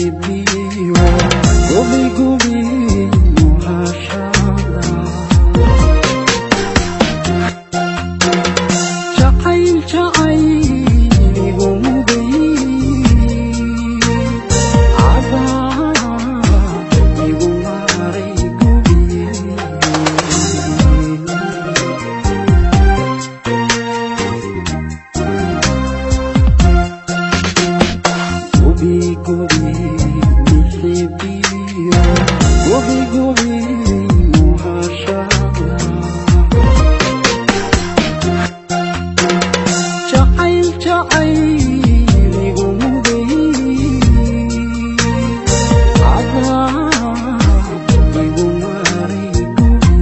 Mixibiyo gubi gubi muhashada jacayl jacayl igu muday cadaa igu maray gubi. Gubi gubi mixibiyo gubi gubi muhashada jacayl jacayl igu muday cadaa igu maray gubi.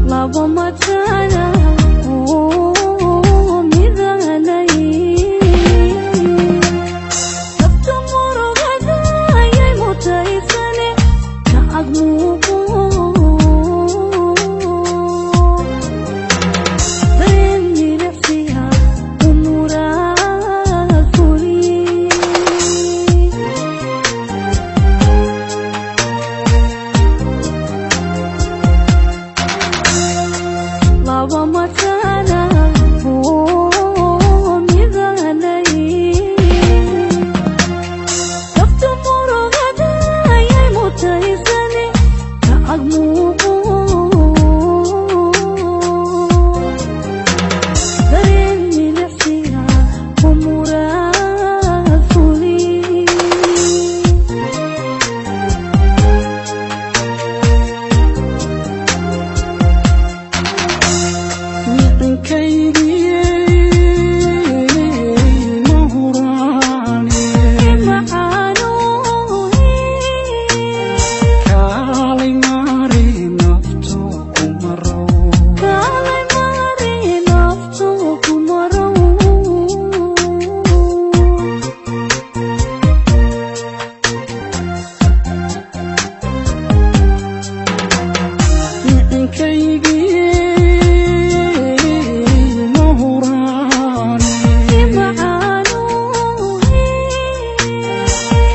Laba matana oo midanay dabta murugada ayay mutaysane kacag muuqo dareen milicsiya u muraad fuliyey. Laba matana oo midanay dabta murugada ayay mutaysane kacag muuqo dareen milicsiya u muraad fuliyey. Micinkaygii ma huraane kaalay maari naftu kuma row. Kaalay mari naftu kuma row. Micinkaygii ma huraane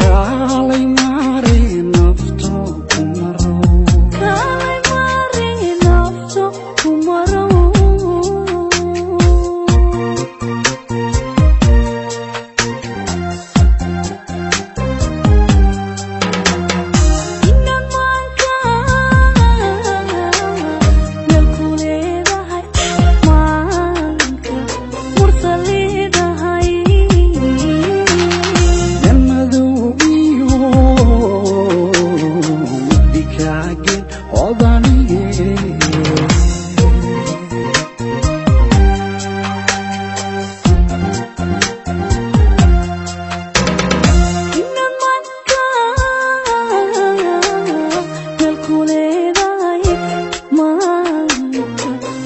kaalay maari naftu kuma row. Kaalay mari naftu kuma row. Inaan maanka meel ku leedahay maanka mursa leedahay. Madow iyo mugdi kaagin odaniye. Inaan maanka meel ku leedahay maanka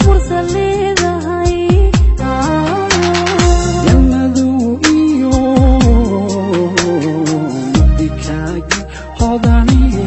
mursa leedahay. Madow iyo mugdi kaagin odaniye.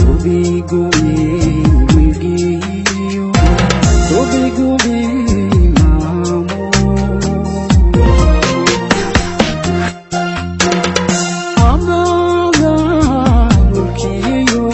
Gubi gubi milgiyo gubi gubi maamo amada mulkiyo.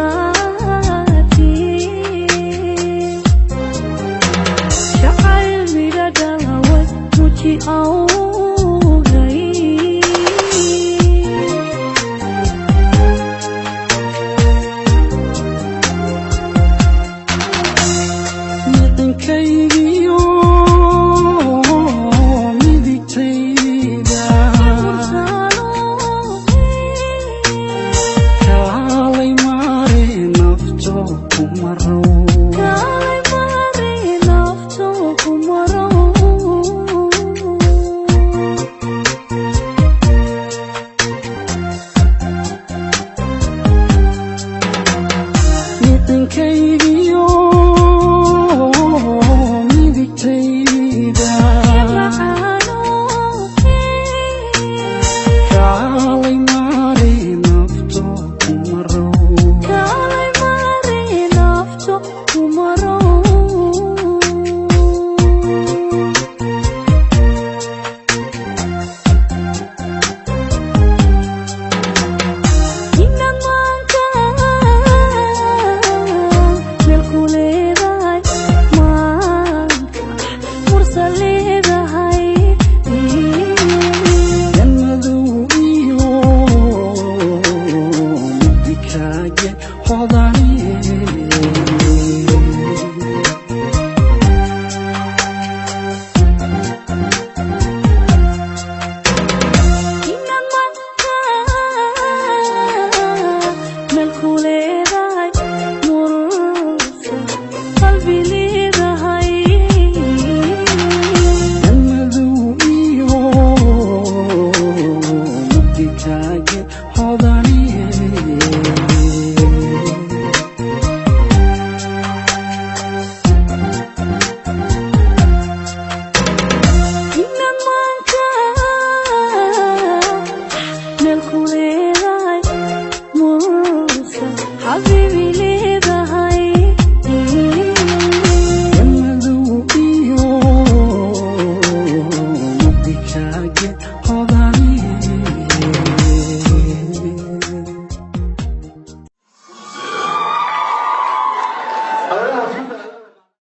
Markhaati jacayl midha dhalaway muji awgay. Micinkaygiyo midigtayda, kaalay mare nafto ku maro. Kaalay mare nafto ku maro. Micinkaygiyo midigtayda, Macaano. Kaalay mare nafto ku maro. Kaalay mare nafto ku maro. Inaan maanka meel ku leedahay, maanka mursa leedahay. Jannadu iyo mugdikaage hodaniye. Inaan maanka meel ku leedahay, mursa qalbi leedahay. Jannadu iyo mugdikaage hodaniye. Inaan maanka meel ku leedahay, mursa xabiibi leedahay. Jannadu iyo mugdikaage hodaniye. Hareeraha.